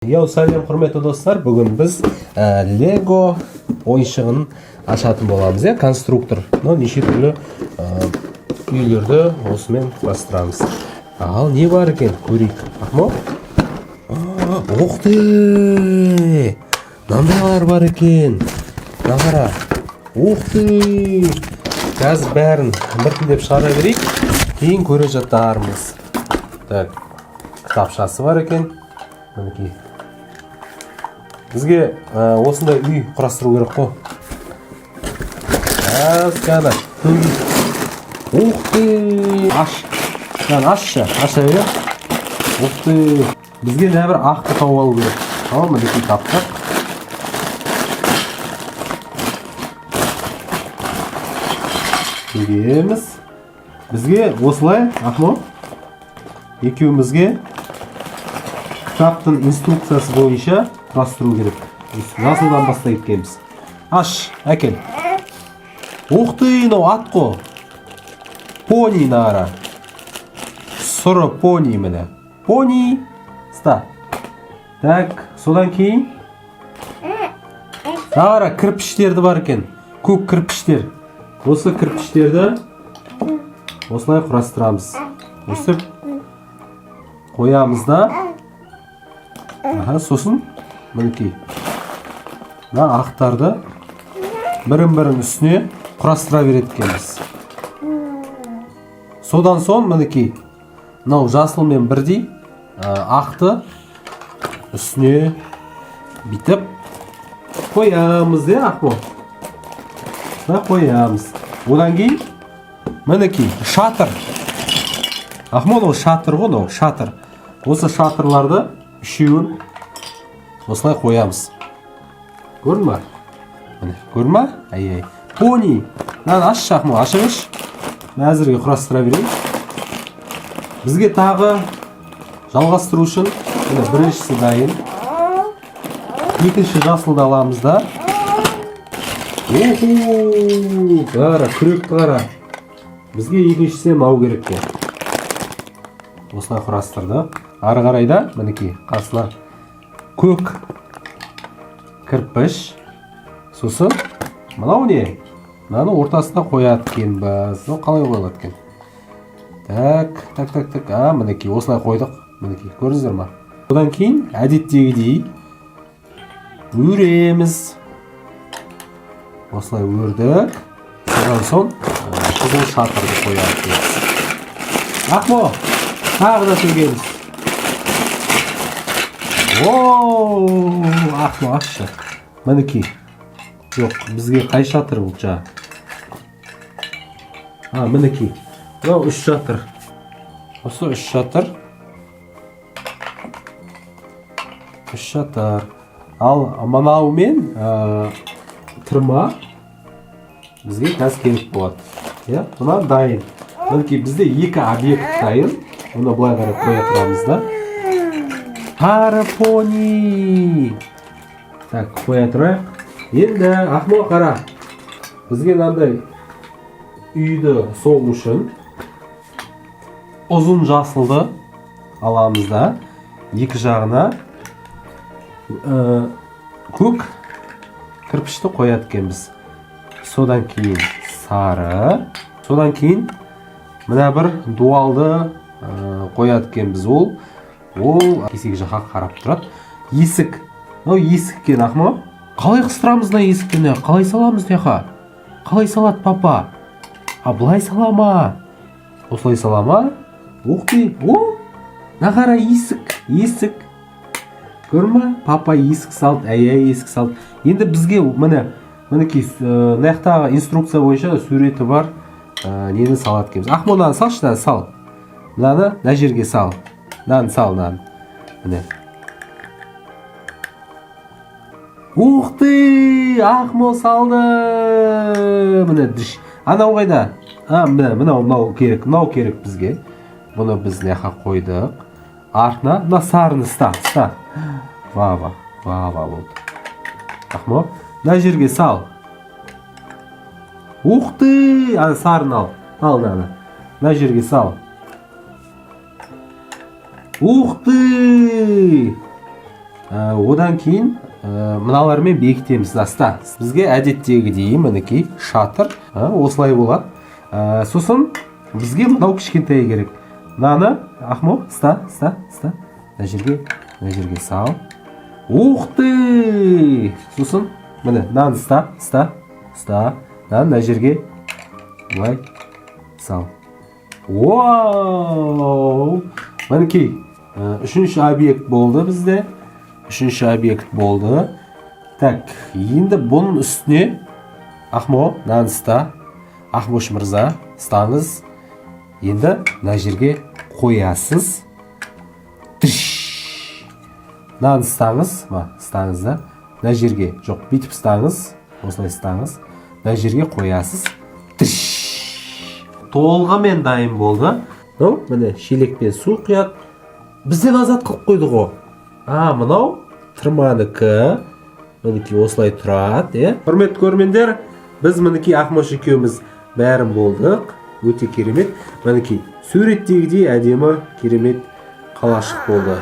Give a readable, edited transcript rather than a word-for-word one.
Йоу, сәлем, құрметті достар! Бүгін біз Лего ойыншығын ашатын боламыз, иә, конструктор. Мынау неше түрлі үйлерді осымен құрастырамыз. Ал не бар екен, көрейік. Ақмол, ух ты, мынандайлар бар екен, мына қара! Ух ты! Қазір бәрін біртіндеп шығара берейік, кейін көре жатармыз. Так, кітапшасы бар екен. Мінекей, бізге осындай үй құрастыру керек қой. Аз ғана. Ух ты, аш, мынаны ашшы, аша бер. Ух ты, бізге мына бір ақты тауып алу керек. Ал, мінекей, таптық. Төгеміз. Бізге осылай, Ақмол екеумізге, кітаптың инструкциясы бойынша құрастыру керек. Жасылдан бастай кеткенбіз. Аш, әкел. Ух ты, мынау ат қой, пони. Мына қара, сұры пони, міне, пони. Ста, так, содан кейін мына қара, кірпіштерді бар екен, көк кірпіштер. Осы кірпіштерді осылай құрастырамыз, өстіп қоямыз да. Аха, сосын мінекей, мына ақтарды бірін бірінің үстіне құрастыра береді екенбіз. Содан соң, мінекей, мынау жасылмен бірдей ақты үстіне бүйтіп қоямыз, иә, Ақмол? Осылай қоямыз. Одан кейін, мінекей, шатыр. Ақмол, ол шатыр ғой, мынау шатыр. Осы шатырларды үшеуін осылай қоямыз. Көрдің ба? Міне, көрдің ба? Ай, ай, пони. Мынаны ашшы, Ақмол, аша берші, мен әзірге құрастыра берейін. Бізге тағы жалғастыру үшін, міне, біріншісі дайын. Екінші жасылды аламыз да. Оху, қара, күректі қара! Бізге екіншісі мынау керек екен. Осылай құрастырдық. Ары қарай да, мінекей, қасына көк кірпіш. Сосын мынау не? Мынаны ортасына қояды екенбіз. Мынау қалай қойылады екен? Так, так, так, так. А, мінекей, осылай қойдық. Мінекей, көрдіңіздер ма? Одан кейін әдеттегідей өреміз. Осылай өрдік. Содан соң қызыл шатырды қояды екенбіз. Ақмо, тағы да төгеміз. О, Ақмо, ашшы. Мінекей. Жоқ, бізге қай шатыр бұл жаңа? А, мінекей, мынау үш шатыр. Осы үш шатыр, үш шатыр. Ал мынаумен тырма бізге қазір керек болады, иә. Мына дайын. Мінекей, бізде екі объект дайын. Мұны былай қарай қоя тұрамыз да. Сары пони. Так, қоя тұрайық. Енді, Ақмол, қара, бізге мынандай үйді соғу үшін ұзын жасылды аламыз да, екі жағына көк кірпішті қояды екенбіз. Содан кейін сары, содан кейін мына бір дуалды қояды екенбіз. Ол кесек жаққа қарап тұрады. Есік, мынау есік екен. Ақмол, қалай қыстырамыз мына есікті? Мына қалай саламыз? Мына жаққа қалай салады папа? А, былай сала ма? Осылай сала ма? Ух ты! О, мына қара, есік, есік, көрдің ма? Папа есік салды, әй, әй, есік салды. Енді бізге, міне, мінекей, мына жақтағы инструкция бойынша суреті бар нені салады екенбіз. Ақмол, мынаны салшы, мынаны сал, мынаны мына жерге сал, мынаны сал, мынаны, міне. Ух ты, Ақмол салды, міне, дыш. Анау қайда? А, міне, мынау, мынау керек, мынау керек бізге. Бұны біз мына жаққа қойдық артына. Мына сарыны ұста, ұста. Ва, ва, ва, ва, болды. Ақмол, мына жерге сал. Ух ты! Ана сарыны ал, ал мынаны мына жерге сал. Ух ты! Одан кейін мыналармен бекітеміз. Аста бізге әдеттегідей, мінекей, шатыр осылай болады. Сосын бізге мынау кішкентай керек. Мынаны, Ақмо, ұста, ұста, ұста, мына жерге, мына жерге сал. Ух ты! Сосын міне, мынаны ұста, ұста, ұста, мынаны мына жерге былай сал. Вау! Мінекей, үшінші объект болды бізде, үшінші объект болды. Так, енді бұның үстіне, Ақмо, мынаны ұста. Ақмош мырза, ұстаңыз. Енді мына жерге қоясыз. Тыш! Мынаны ұстаңыз, мына ұстаңыз да, мына жерге, жоқ, бүйтіп ұстаңыз, осылай ұстаңыз, мына жерге қоясыз. Тыш! Толығымен дайын болды. Мынау, міне, шелекпен су құяды. Бізден азат қылып қойды ғой. А мынау тырманікі, мінекей, осылай тұрады, иә. Құрметті көрермендер, біз, мінекей, Ақмош екеуміз бәрін болдық. Өте керемет, мінекей, суреттегідей әдемі, керемет қалашық болды.